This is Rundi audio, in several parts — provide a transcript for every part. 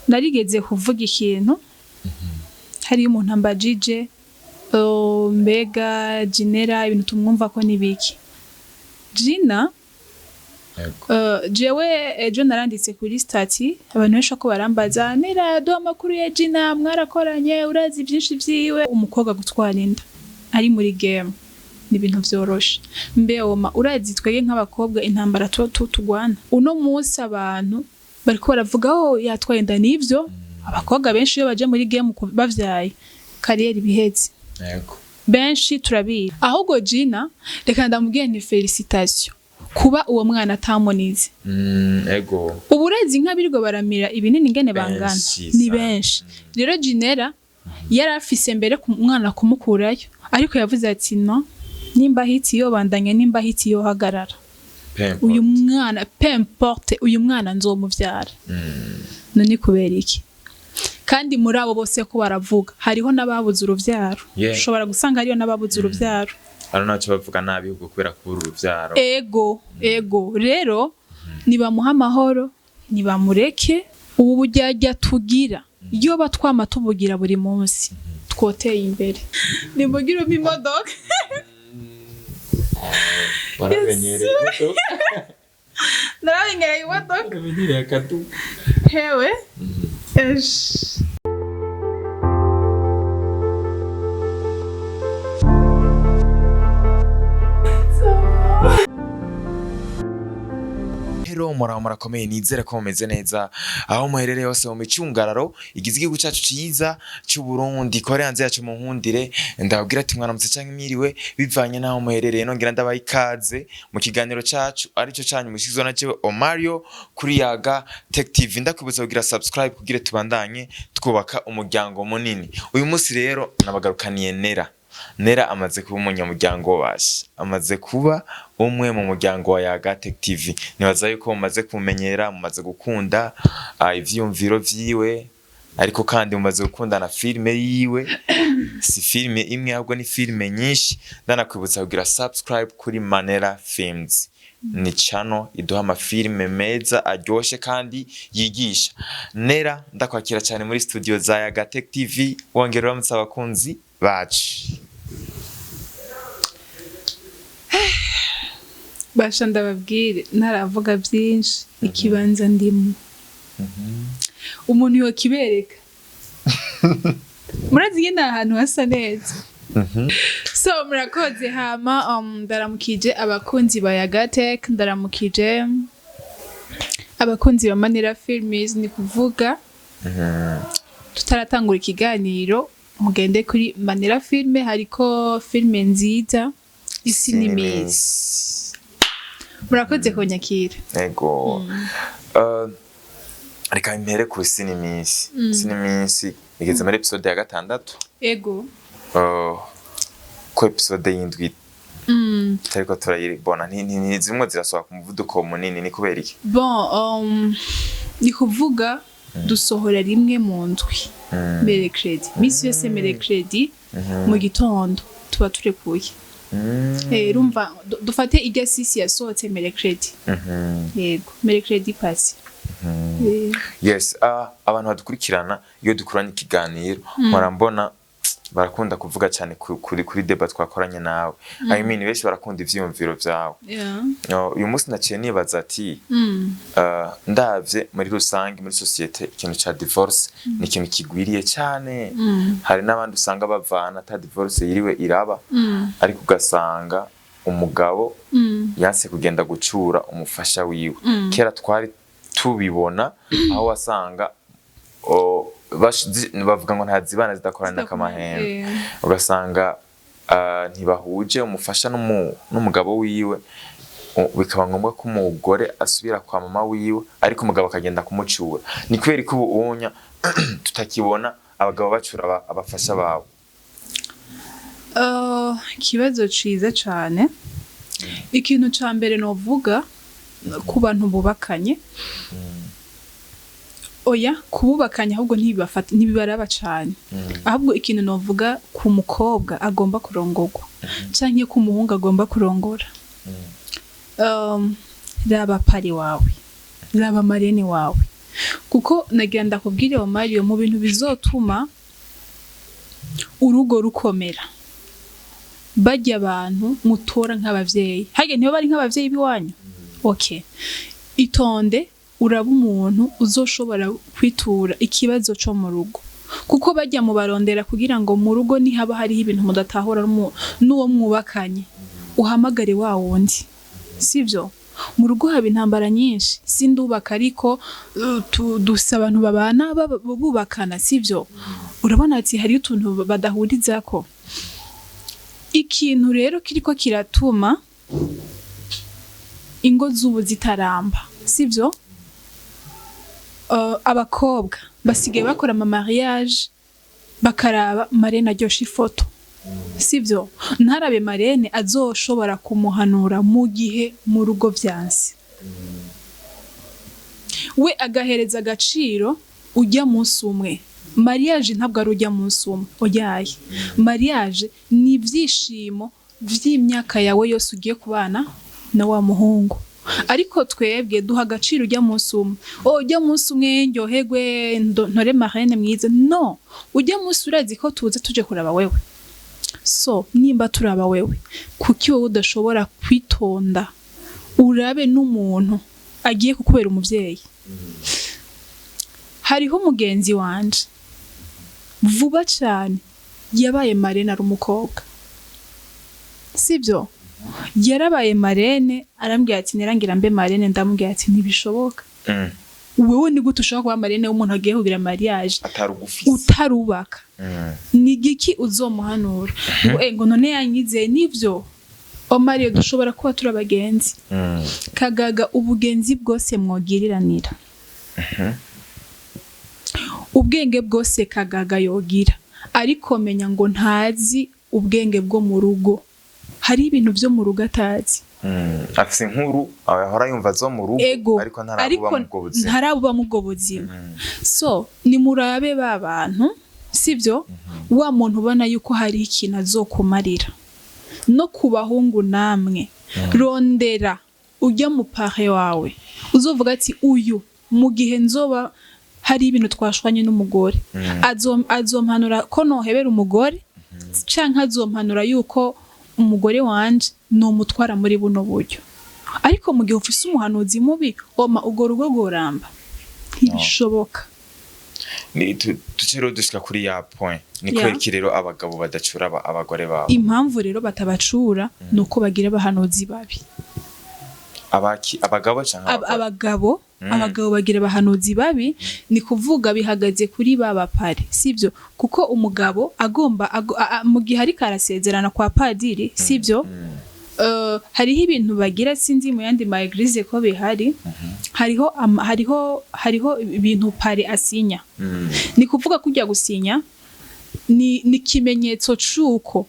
Narigeze kuvuga ikintu, hariyo umuntu ambajije: "Oh, mbega Ginera ibintu tumwumva ko nibiki?" Gina, jewe ejo naranditse kuri statut, abantu benshi ko barambaza: "Nera, duha amakuru ya Gina, mwarakoranye, urazi byinshi vyiwe." Umukobwa gutwara inda ari muri game ni ibintu vyoroshe. Mbe oma urazi twege nk'abakobwa intambara tuba tugwana uno munsi, abantu bariko baravuga: "Oh, yatwaye inda." Nivyo, abakobwa benshi iyo baje muri game bavyaye, carrière ibiheze. Benshi turabizi. Ahubwo Gina, reka ndamubwiye nti félicitations kuba uwo mwana atamunize. Ubu urezi nk'abirirwa baramira ibinini ingene bangana. Benshi Ni sana. benshi. Rero Ginera yari afise mbere ku mwana kumukurayo, ariko yavuze ati: "No, nimba hiti yo bandanye, nimba hiti yo hagarara, Peu uyu importe. mwana, peu importe, uyu mwana nzomuvyara." None kubera iki? Kandi muri abo bose ko baravuga, hariho n'ababuze uruvyaro. Ushobora gusanga hariho n'ababuze uruvyaro. Hano ntacyo bavuga nabi, ahubwo kubera kubura uruvyaro. Ego, rero nibamuha amahoro, nibamureke. Ubu buryarya tugira, iyo batwama tubugira buri munsi, twoteye imbere. Nimugire umpe imodoka. Waramenyereye imodoka. Naramenyereye imodoka. Waramenyereye akaduka. Hewe. Esh. Hello, muraho, murakomeye? Nizere ko mumeze neza aho muherereye hose mu micungararo igize igihugu cyacu ciza cy'u Burundi. Ko hanze yacu, mu nkundire ndababwira ati mwaramutse canke mwiriwe bivanye n'aho muherereye. Nongera ndabaha ikaze mu kiganiro cacu arico canyu mushikizwa na jewe Omario kuri Yaga Tech TV. Ndakwibutsa kugira subscribe kugira tubandanye twubaka umuryango munini. Uyu munsi rero nabagarukaniye Nera. Nera amaze kuba umunyamuryango wacu, amaze kuba umwe mu muryango wa Yaga Tech TV. Nibaza yuko mumaze kumenyera, mumaze gukunda ivyiyumviro vyiwe, ariko kandi mumaze gukunda na filime yiwe. Si filime imwe, ahubwo ni filime nyinshi. Ndanakwibutsa kugira subscribe kuri Manera Films, ni channel iduha amafilime meza aryoshe kandi yigisha. Nera, ndakwakira cyane muri studio za Yaga Tech TV. Wongera uramutse abakunzi bacu. Basha, ndababwire ntaravuga byinshi, ikibanza ndimo umuntu yokibereka. Murazi nyine ahantu hasa neza. So murakoze. Hama ndaramukije abakunzi ba Yagatek, ndaramukije abakunzi ba Manera Films. Ni kuvuga tutaratangura ikiganiro, mugende kuri Manera Filme, hariko filme nziza, Isi n'Imisi. Murakoze kunyakira. Ego. Reka mpere ku Isi n'Iminsi. Isi n'Iminsi igeze muri episode ya gatandatu. Ego. Ko episode y'indwi tariko turayibona, zimwe zirasohoka ku muvuduko munini, ni kubera iki? Bon, ni kuvuga dusohora rimwe mu ndwi, mercredi, misi yose mercredi mu gitondo tuba turekuye. Urumva dufate irya sisi yasohotse mercredi. Yego, mercredi passé. Yes, abantu badukurikirana, iyo dukoranye ikiganiro mpora mbona barakunda kuvuga cyane kuri débat twakoranye nawe. I mean, benshi barakunda ivyiyumviro vyawe. Uyu munsi naciye nibaza ati ndavye muri rusange muri société, ikintu ca divorce ni ikintu kigwiriye cyane. Hari n'abandi usanga bavana ata divorce yiriwe iraba, ariko ugasanga umugabo yanse kugenda gucura umufasha wiwe. Kera twari tubibona aho wasanga bavuga ngo nta zibana zidakorana n'akamahembe, ugasanga ntibahuje umufasha n'umugabo wiwe, bikaba ngombwa ko umugore asubira kwa mama wiwe, ariko umugabo akagenda kumucura. Ni kubera ko ubu unya tutakibona abagabo bacura abafasha babo? Ikibazo ciza cane. Ikintu ca mbere novuga ku bantu bubakanye, oya, kububakanye ahubwo ntibibafata, ntibibaraba cane. Ahubwo ikintu novuga ku mukobwa agomba kurongorwa canke ku muhungu agomba kurongora, raba parrain wawe, raba marraine wawe. Kuko nagira ndakubwire Mario, mu bintu bizotuma urugo rukomera, bajya abantu mutora nk'abavyeyi, harya ntibo bari nk'abavyeyi b'iwanyu. Okay, itonde uraba umuntu uzoshobora kwitura ikibazo co mu rugo, kuko bajya mu barondera kugira ngo mu rugo nihaba hariho ibintu mudatahura n'uwo mwubakanye, uhamagare wa wundi, sivyo? Mu rugo haba intambara nyinshi. Sindubaka, ariko dusa abantu babana bubakana, sivyo? Urabona ati hariyo utuntu badahurizako. Ikintu rero kiriko kiratuma ingo z'ubu zitaramba, sivyo? Abakobwa basigaye bakora ama mariage bakaraba marraine aryosha ifoto, sivyo? Ntarabe marraine azoshobora kumuhanura mu gihe mu rugo vyanse, we agahereza agaciro ujya munsi umwe. Mariage ntabwo ari ujya munsi umwe, oyaye. Mariage ni ibyishimo vy'imyaka yawe yose ugiye kubana na wa muhungu. Ariko twebwe duha agaciro ujya munsi umwe. Oh, ujya munsi umwe ndyoherwe, ntore marraine mwiza. No ujya munsi, urazi ko tuza tuje kuraba wewe. So nimba turaba wewe, kuki wowe udashobora kwitonda urabe n'umuntu agiye kukubera umuvyeyi? Hariho umugenzi wanje vuba cane yabaye marraine, ari umukobwa, sibyo? Yarabaye marraine, arambwira ati: "Nerangira mbe marraine." Ndamubwira ati: "Ntibishoboka." Wewe ni gute ushobora kuba marraine w'umuntu agiye kugira mariage atarugufise? Utarubaka. Ni igiki uzomuhanura? Ngo ngo none yanyizeye. Nivyo Omariyo, dushobora kuba turi abagenzi. Kagaga, ubugenzi bwose mwogiriranira, ubwenge bwose Kagaga yogira, ariko menya ngo ntazi ubwenge bwo mu rugo. Hari ibintu byo mu rugo atazi. Afise inkuru ahora yumva zo mu rugo, ego, ariko ntarabuba ariko mu bwo buzima. Ntarabuba mu bwo buzima. So nimurabe ba bantu, sibyo? Wa muntu ubona yuko hari ikintu azokumarira. No ku bahungu namwe, rondera ujya mu parrain wawe uzovuga ati: "Uyu mu gihe nzoba hari ibintu twashwanye n'umugore, azompanura ko nohebera umugore, canke azompanura yuko umugore wanje nomutwara muri buno buryo." Ariko mu gihe ufise umuhanuzi mubi, oma urwo rugo rworamba? Ntibishoboka. Ni tuce rero dushika kuri ya point ni kubera iki rero abagabo badacura abagore babo? Impamvu rero batabacura ni uko bagira abahanuzi babi. Abaki, abagabo canke abagore? Abagabo. Abagabo bagira abahanuzi babi. Ni kuvuga bihagaze kuri ba baparrain, sivyo? Kuko umugabo agomba mu gihe ariko arasezerana kwa padiri, sivyo? Hariho ibintu bagira, sinzi mu yandi ma église ko bihari, hariho ibintu parrain asinya. Ni kuvuga kujya gusinya ni ikimenyetso c'uko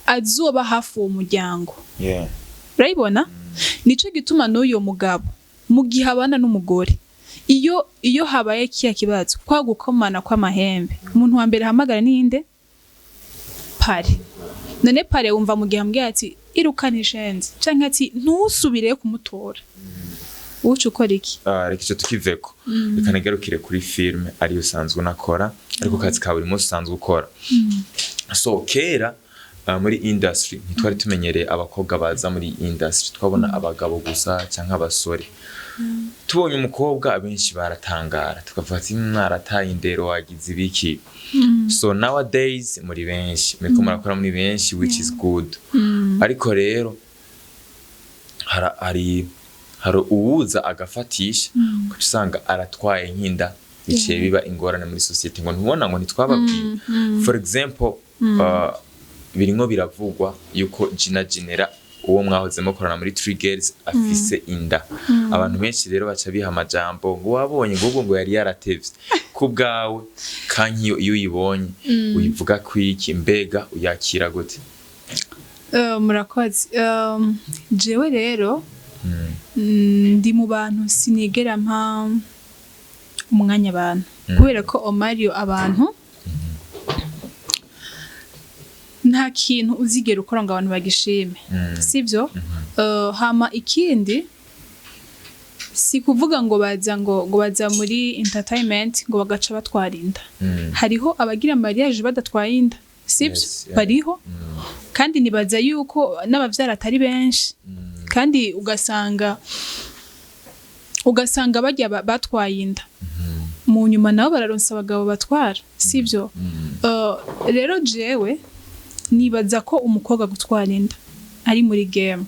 azoba hafi uwo muryango. Urayibona, nico gituma n'uyo mugabo mu gihe abana n'umugore, iyo habaye kiya kibazo, kwa gukomana kw'amahembe, umuntu wa mbere ahamagara ninde? Parrain. None parrain wumva mu gihe ambwiye ati: "Irukana ishenzi," canke ati: "Ntusubireyo kumutora," uca ukora iki? Ah, reka ico tukiveko. Reka nigarukire kuri filme ariyo usanzwe unakora, ariko kazi ka buri munsi usanzwe ukora. So kera muri industry ntitwari tumenyereye abakobwa baza muri industry, twabona abagabo gusa canke abasore. Tubonye umukobwa abenshi baratangara, tukavuga ati: "Mwarataye indero, wagize ibiki?" So nowadays muri benshi, muriko murakora muri benshi, which is good. Ariko rero hari uwuza agafatisha, ugaca usanga aratwaye nk'inda, biciye biba ingorane muri société, ngo ntubona, ngo ntitwababwiye. For example, birimwo biravugwa yuko Gina Genera, uwo mwahoze mukorana muri Three Girls, afise inda. Abantu benshi rero baca biha amajambo ngo wabonye ngo ubwo ngo yari yaratevye. Ku bwawe kankiyo, iyo uyibonye uyivuga kwiki? Mbega uyakira gute? Murakoze. Jewe rero ndi mu bantu sinigera mpa umwanya abantu, kubera ko Omario, abantu nta kintu uzigera ukora ngo abantu bagishime, sivyo? Hama ikindi Si kuvuga ngo baza ngo baza muri entertainment ngo bagaca batwara inda. Hariho abagira mariage badatwaye inda, sibyo? Yes, yeah. Bariho, kandi nibaza yuko n'abavyara atari benshi, kandi ugasanga bajya batwaye inda, mu nyuma nabo bararonsa abagabo batwara, sibyo? Rero jewe nibaza ko umukobwa gutwara inda ari muri game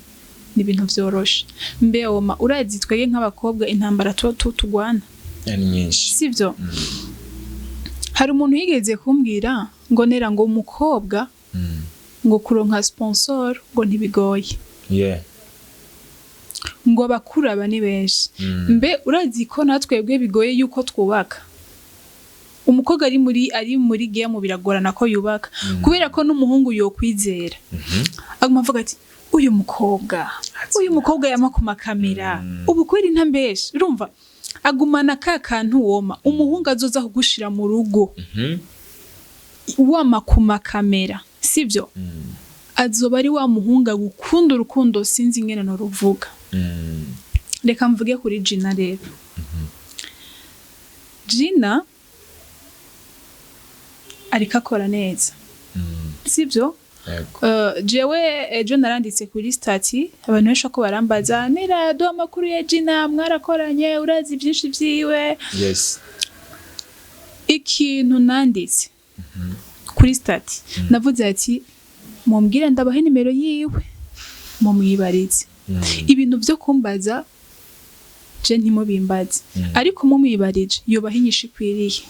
ni ibintu vyoroshe. Mbe Oma, urazi twebwe nk'abakobwa intambara tuba tugwana Ni nyinshi. Sibyo? Hari umuntu yigeze kumbwira ngo nera ngo umukobwa ngo kuronka sponsor ngo ntibigoye, ngo abakuru aba ni benshi. Mbe urazi ko natwebwe bigoye yuko twubaka? Umukobwa ari muri game biragorana ko yubaka, kubera ko n'umuhungu yokwizera aguma avuga ati uyu mukobwa yama ku makamera, ubu kweri ntambeshe. Urumva agumana ka kantu woma umuhungu azoza kugushira mu rugo wama ku makamera, sibyo? Azoba ari wa muhungu agukunda urukundo sinzi ingene noruvuga. Reka mvuge kuri Gina rero. Gina ariko akora neza, sibyo? Yego. Jewe ejo naranditse kuri statut, abantu benshi ko barambaza: "Nera, duha amakuru ya Gina, mwarakoranye, urazi byinshi vyiwe." Ikintu nanditse kuri statut, navuze ati: "Mumbwire ndabahe nimero yiwe mumwibarize." Ibintu byo kumbaza je ntimubimbaze, ariko mumwibarije yubaha inyishu ikwiriye.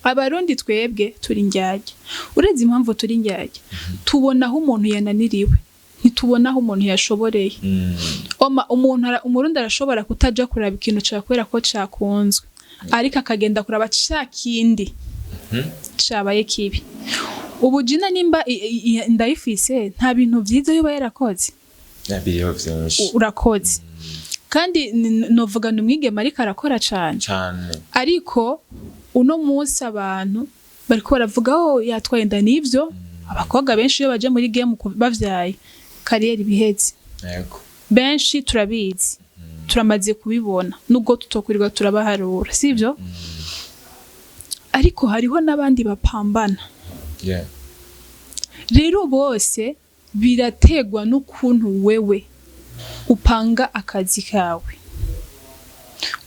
Abarundi twebwe turi indyarya. Uretse impamvu turi indyarya, tubona aho umuntu yananiriwe, ntitubona aho umuntu yashoboreye. Oma umuntu umurundi arashobora kutaja kuraba ikintu cawe kubera ko cakunzwe, ariko akagenda kuraba ca kindi cabaye kibi. Ubu Gina nimba ndayifise, nta bintu vyiza yoba yarakoze? Biriho vyinshi. Urakoze. Kandi novuga ni umwigeme ariko arakora cane. Cane. Ariko uno munsi abantu bariko baravuga: "Oh, yatwaye inda." Nivyo, abakobwa benshi iyo baje muri game bavyaye, carrière ibiheze. Benshi turabizi, turamaze kubibona, nubwo tutokwirirwa turabaharura, sivyo? Ariko hariho n'abandi bapambana. Rero bose birategwa n'ukuntu wewe upanga akazi kawe.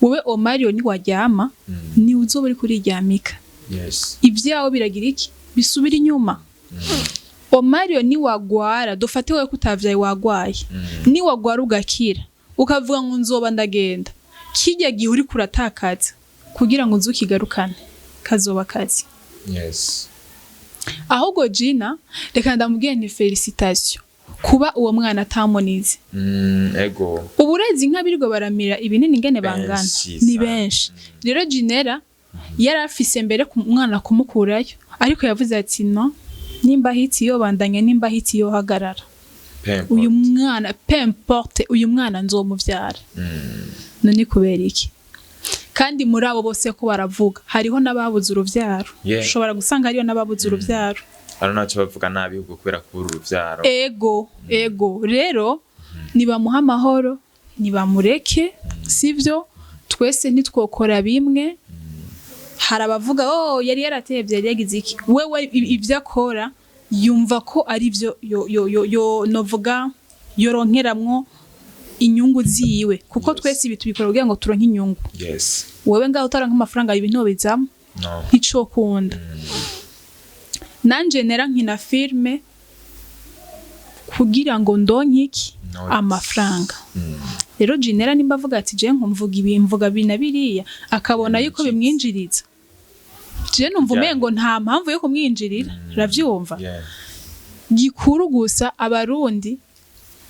Wowe Omario, niwaryama ni uzoba uriko uriryamika, ibyawe biragira iki? Bisubira inyuma. Omario, niwagwara, dufate wowe ko utavyaye, wagwaye, niwagwara ugakira, ukavuga ngo nzoba ndagenda, kijya gihe uriko uratakaza kugira ngo uze ukigarukane kazoba kazi. Ahubwo Gina, reka ndamubwiye nti félicitations kuba uwo mwana atamunize. Ego. Uburezi nk'abirirwa baramira ibinini ingene bangana Benshi ni sana. benshi. Rero Ginera yari afise mbere ku mwana kumukurayo, ariko yavuze ati: "No, nimba hiti yo bandanye, nimba hiti yo hagarara, Peu importe. uyu mwana, peu importe, uyu mwana nzomuvyara." None kubera iki? Kandi muri abo bose ko baravuga, hariho n'ababuze uruvyaro. Ushobora gusanga hariyo n'ababuze uruvyaro. Hano ntacyo bavuga nabi ahubwo kubera kubura uruvyaro. Ego. Rero nibamuha amahoro, nibamureke, sivyo? Twese ntitwokora bimwe. Hari abavuga: "Oh, yari yaratevye, yari yagize iki." Wewe ibyo akora yumva ko ari byo yo yo yo, yo novuga yoronkeramwo inyungu ziwe, kuko twese ibi tubikora kugira ngo turonke inyungu. Wewe ngaho utaronka amafaranga, ibi ntobizamo. No. Nticokunda. Nanje nera nkina filme kugira ngo ndonke iki? Notes. Amafaranga. Rero Jinera nimba avuga ati: "Je nkumvuga ibi, mvuga bi na biriya," akabona yuko bimwinjiriza, je numva umengo nta mpamvu yo kumwinjirira, uravyumva? Yeah. Gikuru gusa, abarundi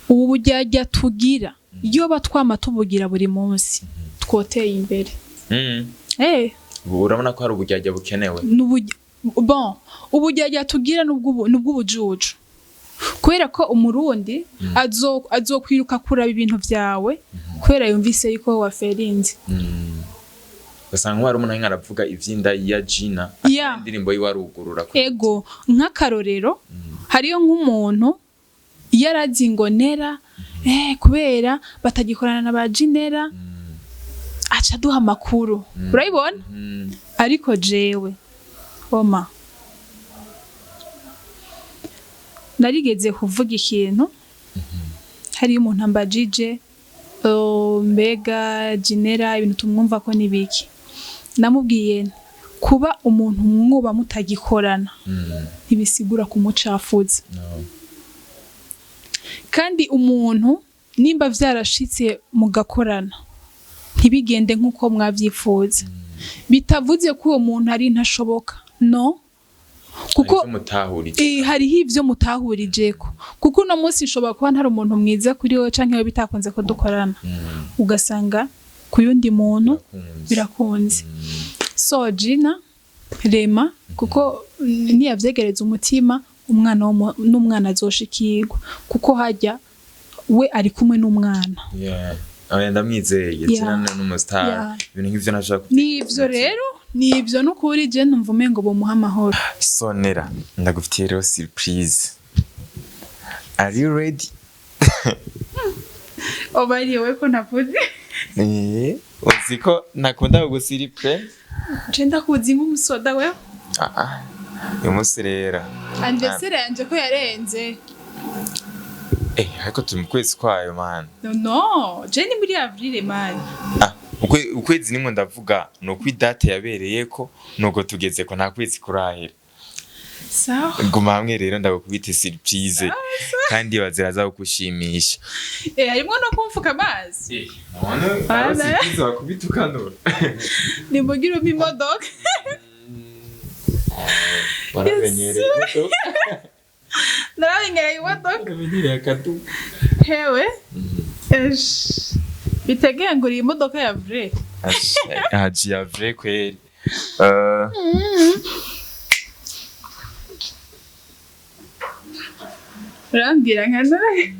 ubu buryarya tugira, iyo batwama tubugira buri munsi, twoteye imbere. Ubu urabona ko hari uburyarya bukenewe. Bon, uburyarya tugira nubw'ubujuju, kubera ko umurundi azokwiruka kuraba ibintu vyawe kubera yumvise yuko waferinze. Ugasanga nk'uwari umuntu ariko aravuga ivy'inda ya Gina, indirimbo yiwe arugurura Ego, nk'akarorero, hariyo nk'umuntu iyo arazi ngo nera kubera batagikorana na ba Jinera. Aca aduha amakuru, urabibona? Ariko jewe oma narigeze kuvuga ikintu, hariyo umuntu ambajije: "Oh, mbega Jinera ibintu tumwumva ko nibiki?" Namubwiye nti, kuba umuntu mwuba mutagikorana ntibisigura kumucafuza. No. Kandi umuntu nimba vyarashitse mugakorana ntibigende nk'uko mwavyifuza, bitavuze ko uwo muntu ari ntashoboka, no kuko Hari ivyo mutahurije. Hariho ivyo mutahurijeko, kuko uno munsi nshobora kuba ntari umuntu mwiza kuri wowe canke wowe bitakunze ko dukorana, ugasanga ku yundi muntu Birakunze. Birakunze. So Gina rema kuko niyavyegereza umutima umwana n'umwana azoshikirwa, kuko hajya we ari kumwe n'umwana. Yeah. Oya, ndamwizeye. Gina ni umustar. Ibintu nk'ivyo ntashobora Nivyo rero, nivyo n'ukuri, je numva umengo bomuha amahoro. Sonera, ndagufitiye rero surprise. Are you ready? Obariye we ko ntavuze. Uzi ko ntakunda kugusiripure. Je ndakuzi nk'umusoda wewe. Ah ah. Uyu munsi rero Anniversaire yanje ko yarenze. Ariko turi mu kwezi kwayo, man. No, no, je ni muri avril, man. Ah, ukwezi nimwe ndavuga ni uko idate yabereyeko, nuko tugeze ko nta kwezi kurahera. Sawa. Guma hamwe rero ndagukubita surprise kandi baziraza kugushimisha. Harimwo no kumfuka amazi. None surprise wakubita ukanura. Nimugire umpe imodoka. Waramenyereye imodoka. Naramenyereye imodoka. Waramenyereye akaduka. Hewe. Esh. Bitegeye ngo uri imodoka ya vrai. Haji ya vrai kweli. Urambwira nka nawe.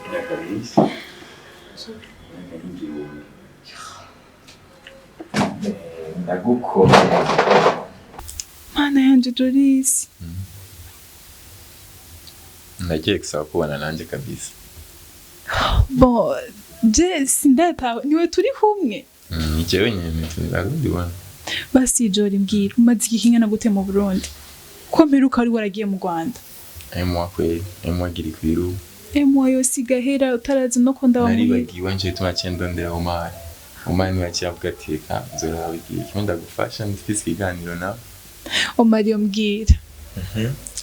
Imyaka myinshi. Imyaka nk'igihumbi. Ndagukunda. Mana yanje Jolis. Ndagiye gusaba kubana nanjye kabisa. Bon, je sindatawe niwe turi kumwe. Ni jewe nyene ndakubibona. Basi Jori, mbwira, umaze igihe kingana gute mu Burundi? Ko mperuka wari waragiye mu Rwanda? Un mois kweli, un mois giri kwiru. Emwa yose igahera utarazi no ko ndaba muhira. Naribagiwe nje tuma ndondera Omar. Omar niwe yaciye avuga ati reka nzoraba igihe kimwe ndagufasha ndifise ikiganiro nawe. Omar, mbwira.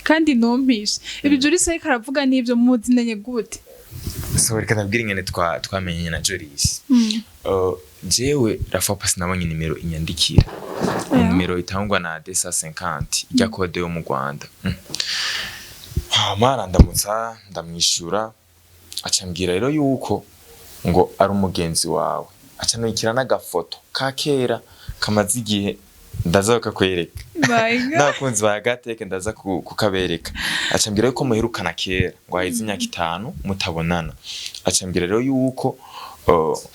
Kandi ntumpishe. Ibi Jolis ariko aravuga n'ibyo muzinanye gute? So reka ndabwire ingene twamenyanye na Jolis. Jewe la fois passée nabonye nimero inyandikira. Nimero itangwa na 250 ijya code yo mu Rwanda. Hama arandamutsa, ndamwishura, aca ambwira rero yuko ngo ari umugenzi wawe, aca anukira n'agafoto ka kera kamaze igihe, ndaza kakwereka. My God. N'abakunzi ba Gateke ndaza kukabereka. Aca ambwira yuko muherukana kera, ngo haheze imyaka 5 mutabonana. Aca ambwira rero yuko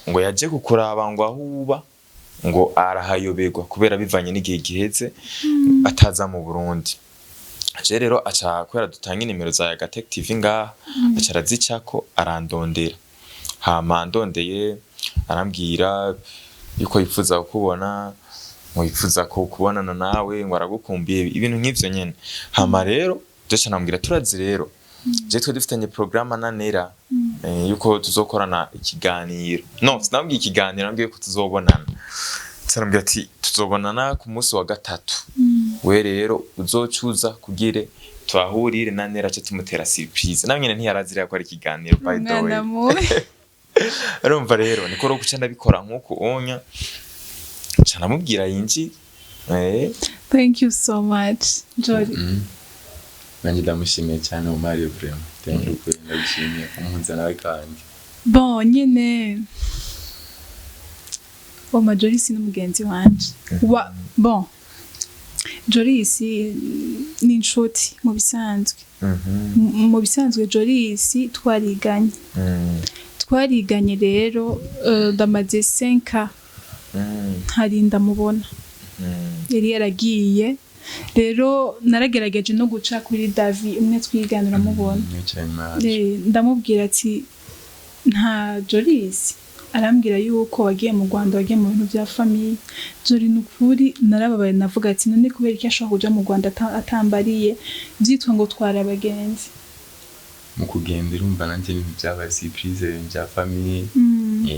ngo yaje kukuraba ngo aho uba ngo arahayoberwa kubera bivanye n'igihe giheze ataza mu Burundi. Je rero aca kubera dutanga inimero za Gatech TV ngaha, aca arazicako arandondera. Hama ndondeye arambwira yuko yifuza kukubona, ngo yifuza kubonana nawe, ngo aragukumbiye, ibintu nk'ivyo nyene. Hama rero je namubwira turazi rero je twe dufitanye programme na Nera yuko tuzokorana ikiganiro. No sinabwiye ikiganiro, nabwiye ko tuzobonana. Sinabwiye ati tuzobonana ku munsi wa gatatu, we rero uzocuza kugire tuhahurire na Nera ce tumutera surprise. Nawe nyene ntiyarazira ko ari ikiganiro, by the way. Umwana mubi. Urumva rero niko rero guca ndabikora nk'uku onya nca namubwira yinjire. Thank you so much, Jori. Nanjye ndamushimiye cyane Omar, vraiment thank you kweli, ndagushimiye kumuhuza nawe kandi. Bon, nyene Oma Jolis ni mugenzi wanje wa bon. Jolis ni inshuti mu bisanzwe. Mu bisanzwe Jolis twariganye. Twariganye rero, ndamaze 5 hari ndamubona. Yari yaragiye rero, naragerageje no guca kuri Davi umwe twigana, uramubona. Nicaye inyuma yacu. Ndamubwira ati nta Jolis, arambwira yuko wagiye mu Rwanda, wagiye mu bintu bya famille. Jori, ni ukuri narababaye, navuga ati none kubera iki ashobora kuja mu Rwanda atambariye, byitwa ngo twara abagenzi? Mu kugenda, urumva nanjye ibintu byabaye surprise, ibintu bya famille.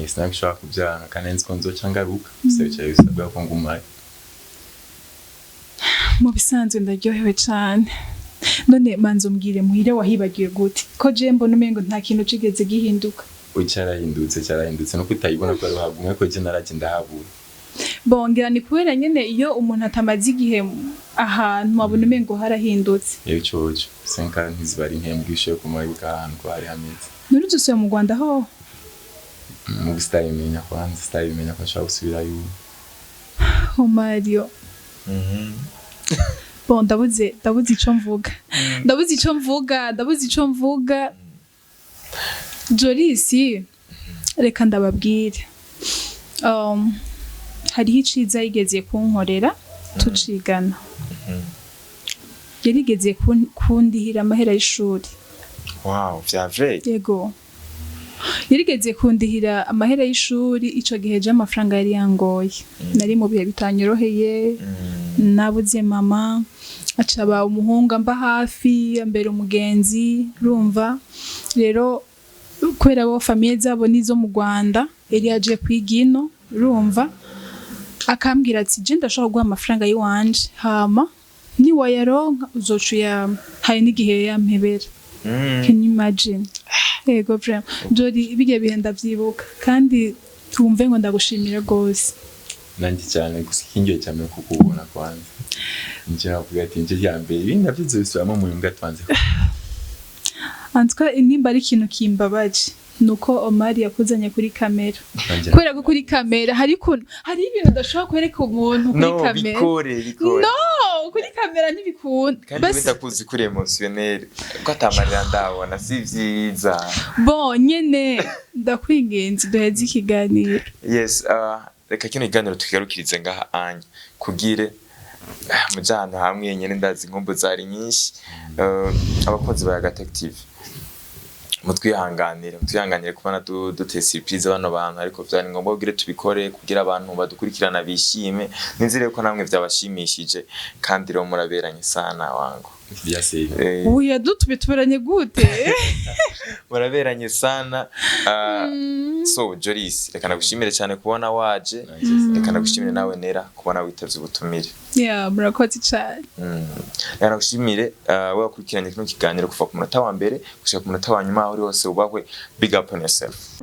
Sinabishobora kubyanga kandi nzi ko nzoca ngaruka, gusa bicaye bisabwa ko ngumayo. Mu bisanzwe ndaryohewe cane. None manza umbwire, muhire wahibagiwe gute, ko je mbona umengo nta kintu cigeze gihinduka? Ubu cyarahindutse, cyarahindutse nuko utayibona ko ari hagumwe, ko je naraje ndahabura. Bongera ni kubera nyene iyo umuntu atamaze igihe ahantu abona umengo harahindutse. Iyo coco 5 ans ntiziba ari intembwe ishoye kumara ahantu ko hari hameze. None uzosubiye mu Rwanda ho? Mu sitabimenya kwanza, sitabimenya ko nshobora gusubirayo ubu. Oh Mario. Bon, ndabuze ico mvuga, ndabuze ico mvuga, ndabuze ico mvuga. Jolis, reka ndababwire, hariho iciza yigeze kunkorera tucigana. Yarigeze kundihira amahera y'ishuri. Wow, vya vrai? Yego, yarigeze kundihira amahera y'ishuri. Ico gihe je amafaranga yari yangoye, nari mu bihe bitanyoroheye. Nabuze mama, acaba umuhungu amba hafi, ambera umugenzi. Urumva rero, kubera bo famille zabo nizo mu Rwanda, yari yaje kwiga ino, urumva, akambwira ati je ndashobora guha amafaranga y'iwanje, hama niwayaronka uzoca uyampa. Hari n'igihe yampebera. Can you imagine? Yego, vraiment Jori, bijya bihe ndavyibuka kandi wumve ngo ndagushimira rwose. Nanjye cyane, gusa ikingiye cyane kukubona kwanza, nicyo navuga ati nicyo cya mbere, ibindi nabyo nzobisubiramo mu nyungu twanze. En tout cas, nimba ari ikintu kimbabaje nuko Omar yakuzanye kuri kamera, Nanjye kubera ko kuri kamera hari ukuntu hari ibintu udashobora kwereka umuntu kuri No. kamera. Bikore, bikore. No, kuri kamera ntibikunda. Kandi Basi- wenda kuzi kuri émotionnel ko atamarira ndabona, si vyiza. Bon, nyene ndakwinginze duheze ikiganiro. Yes, reka kino kiganiro tukigarukirize ngaha anya kugire muja ahantu hamwe nyene, ndazi inkumbu zari nyinshi. Abakunzi ba Yagatech TV, mutwihanganire, mutwihanganire kubona duteye surprise bano bantu, ariko vyari ngombwa kugira tubikore kugira abantu badukurikirana bishime. Nizere ko namwe vyabashimishije, kandi rero muraberanye sana wangu. Byaseye. Uya dutubituranye gute? Muraberanye sana. So Jolis, reka nagushimire cyane kubona waje, reka nagushimire nawe Nera kubona witavye ubutumire. Yeah, murakoze cyane. Reka nagushimire we wakurikiranye kino kiganiro kuva ku munota wa mbere gushika ku munota wa nyuma. Aho uri hose ubahwe, big up on yourself.